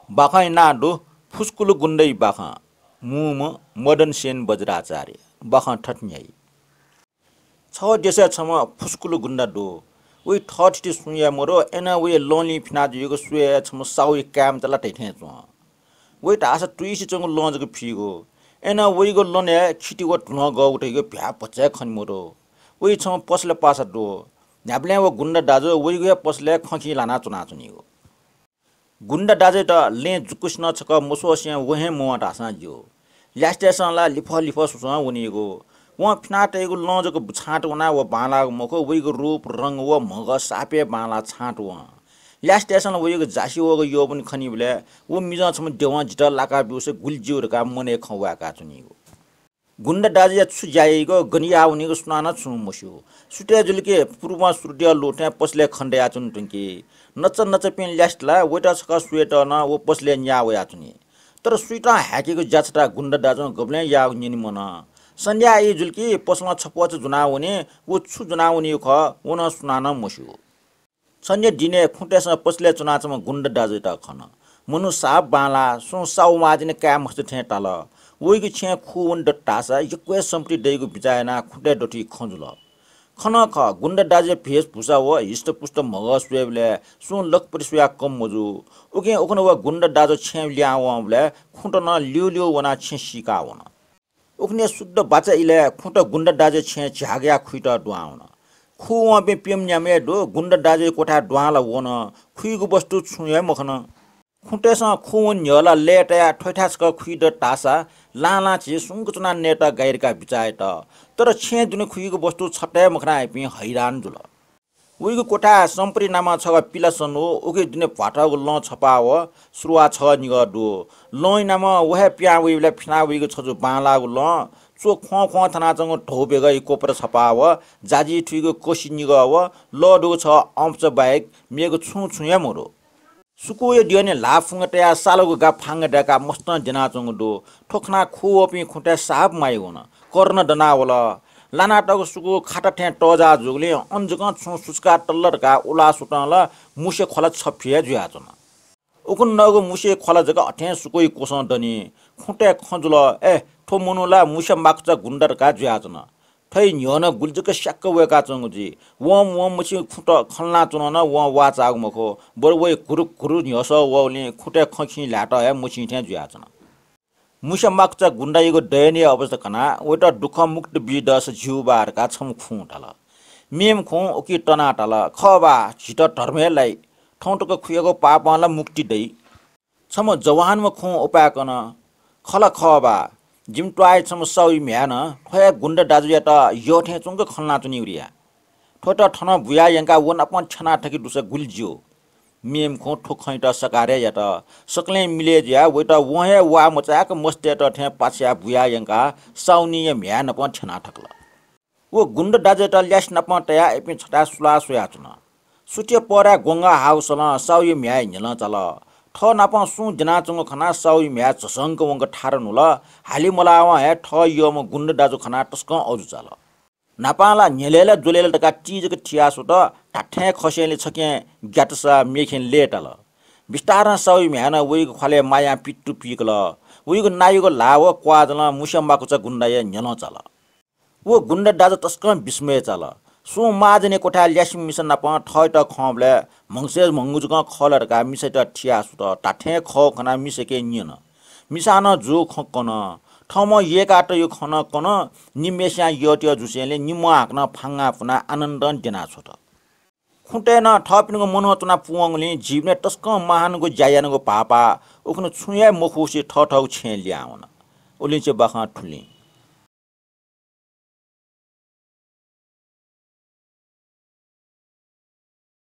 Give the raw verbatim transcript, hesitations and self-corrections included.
बाखंया नां दु फुस्कुलु गुण्डया बाखं। मूम्ह मदनसेन वज्राचार्य। बाखं थथे न्ह्याइ। छगू देशय् छम्ह फुस्कुलु गुण्डा दु। वइ थःथिति सुं याये मदु, अय्‌नं वइ लंलिं फिना जुइगु स्वयाः छम्ह साहुया काय्‌मचा ला धइथें च्वं। वइ धाःसा तुइसे च्वंगु लं जक फीगु। अय्‌नं वइगु लनय् खिति व धुलं गःगु धइगु भ्याः भचा हे खने मदु। वइ छम्ह पसलय् पासा दु। न्ह्याबलें व गुण्डा दाजु वइगु हे पसलय् खँ खिं ल्हाना च्वनाच्वनीगु। गुण्डा दाजुयात लँय् जुकुसिनं छकः मस्वसें वं हे मवं धाःसां ज्यू। ल्यासेतय्‌सं ला लिफः लिफः सुसं वनीगु। वं फिना तइगु लं जक छाँट वनाः व बांलाःगु मखु, वइगु रूप, रंग व म्हगः सापय् बांलाः छाँट वं। ल्यासेतय्‌सं ला वइगु जासि वःगु यौवन खनीबलय् व मिजं छम्ह देवं जितः लाका ब्यूसे गुलि ज्यू धकाः मनय् खँ वाय्‌का च्वनीगु। गुण्डा दाजुया छु ज्या याइगु, गन याः वनीगु सुनानं छुं मस्यू। सुथय् जुल कि पूर्वं सुरुद्यः लुथें पसलय् खँ दयाच्वने धुंकी। नचा नचापिं ल्यासेत ला वइत छकः स्वयेत नं व पसलय् न्याः वयाच्वनी। तर सुइतं हाय्‌केगु ज्या छता गुण्डा दाजुं गबलें याःगु न्यने मन। सन्ध्या ई जुल कि पसलं छप्वःचा ज्वनावनी, व छु ज्वनावनीगु खः, व नं सुनानं मस्यू। छन्हु दिनय् खुँतय्‌सं पसलय् च्वनाच्वंम्ह गुण्डा दाजुयात खन। मनू साप बांलाः, सुं साहु महाजनया काय् मस्त थें ताल। वइगु छेँय् खू वने दत धाःसा यक्व हे सम्पत्ति दइगु बिचाः यानाः खुँतय् दथुइ खँ जुल। खन खः, गुण्डा दाजुया भेषभूषा व हिष्टपुष्ट म्हगः स्वयेबलय् सुं लखपति स्वयाः कम मजू। उकिं उखुन्हु व गुण्डा दाजु छेँय् लिहां वंबलय् खुँत नं ल्यूल्यू वनाः छेँ सीका वन। उखुन्हु शुद्ध बाचा इलय् खुँत गुण्डा दाजुया छेँय् झ्याः गयाः खुइत दुहां वन। खू वंपिं प्यम्ह न्याम्ह हे दु, गुण्डा दाजुया क्वथाय् दुहां ला वन, खुइगु वस्तु छुं हे मखन। खुँतय्‌सं खू वने न्ह्यः ला लय् तयाः थ्वथाय् छकः खुइ दत धाःसा लां लां झी सुंक च्वनाः नयेत गाइ धकाः बिचाः यात। तर छेँय् दुने खुइगु वस्तु छता हे मखनाः इपिं हैरान जुल। वइगु क्वथाय् सम्पत्ति नामं छगः पिला सनु, उकी दुने भ्वाथःगु लं छपाः व सुरुवाः छगः निगः दु। लंया नामं व हे पिहां वइबलय् फिना वइगु छजु बांलाःगु लं, च्व ख्वं ख्वं थनाच्वंगु धौ बेगःया कोपरा छपाः व जाजी थुइगु कसि निगः व लः दुगु छगः अँपचा बाहेक मेगु छुं छुं हे मदु। सुकुया द्यःने ल्हाः फुंग तयाः सालगु गा फांग दय्‌काः मस्तं द्यनाच्वंगु दु। थ्व खनाः खू वःपिं खुँतय् साप माइ वन। कर्ण दनावल। लानातःगु सुकु खाता थें तःजाः जूगुलिं अन जकं छुं सुचुका तल धकाः उलाः सुतं ला मुसे ख्वला छफि हे जुयाच्वन। उखुन्हु नःगु मुसे ख्वला जक अथें सुकुया क्वसं दनि। खुँतय् खँ जुल, ए, थ्व मनू ला मुसे माकुचा गुण्डा धकाः जुयाच्वन। थ्वया न्ह्यः नं गुलि जक स्याक्क वय्‌काच्वंगु जुइ। वं वं मछिं खुँत खँ ल्हानाच्वन नं वं वाःचाःगु मखु, बरु वइ घुरु घुरु न्ह्यसः वःगुलिं खुँतय् खँ खिं ल्हायेत हे मछिं थें जुयाच्वन। मुसे माकुचा गुण्डायागु दयनीय अवस्था खनाः वइत दुःखं मुक्त बी दःसा ज्यू बा धकाः छम्ह खुं धाल। मेम्ह खुं उकी तनाः धाल, खः बा, झीत धर्म हे लाइ। थौं तक खुयागु पापं ला मुक्ति दइ। छम्ह जवानम्ह खुं उपाय् कन, खः ला खः बा, जिमि त्वाःया छम्ह साहुया म्ह्याय् नं थ्व हे गुण्डा दाजुयात यः थें च्वंक खँ ल्हानाच्वनीगु रे या। थ्वत थनं बुया यंकाः व नापं थ्याना थकी दुसा गुलि ज्यू। मेम्ह खुं थ्व खँयात सकार हे यात। सकलें मिलय् जुयाः वइत वं हे वाः मचाय्‌क मस्तय्‌त थें पाछ्याः बुया यंकाः साहुनीया म्ह्याय् नापं थ्याना थकल। व गुण्डा दाजुयात ल्यासे नापं तयाः इपिं छथाय् सुलाः स्वयाच्वन। सुथय् पहराय् ग्वंगः हाःगु सलं साहुया म्ह्याय् न्ह्यलं चाल। थः नापं सुं द्यनाच्वंगु खनाः साहुया म्ह्याय् झसंक वंक थारा न्हुल। हाले मलावं हे थः यःम्ह गुण्डा दाजु खनाः तसकं अजू चाल। न्हापां ला न्ह्यलय् ला ज्वलय् ला धकाः ती जक थियाः स्वत, धात्थें खसेंलि छखें ग्यातसा मेखें लय्‌ताल। बिस्तारं साहुया म्ह्याय् नं वइगु ख्वालय् मायां पित्तु पिकल। वइगु नायुगु ल्हाः व क्वाःजलं मुसे माकुचा गुण्डाया न्ह्यलं चाल। व गुण्डा दाजु तसकं विस्मय चाल। सुं महाजनया क्वथाय् ल्यासे मिसा नाप थःत खंबलय् म्हगसय् म्हगु जकं खः ला धकाः मिसायात थियाः स्वत। धात्थें खः खनाः मिसाके न्यन। मिसां नं जूगु खँ कन। थःम्हं यय्‌कातःगु खँ नं कन। निम्हय्‌सियां यःतय् जूसेंलि निम्हं हाकनं फांगाः पुनाः आनन्दं द्यनाछ्वत। खुँतय् नं थःपिनिगु मनू च्वना पूवंगुलिं जीवनय् तसकं महानगु ज्या यानागु भाःपाः उखुन्हु छुं हे मखुसे थःथःगु छेँय् लिहां वन। उलिंचे बाखं थुलिं।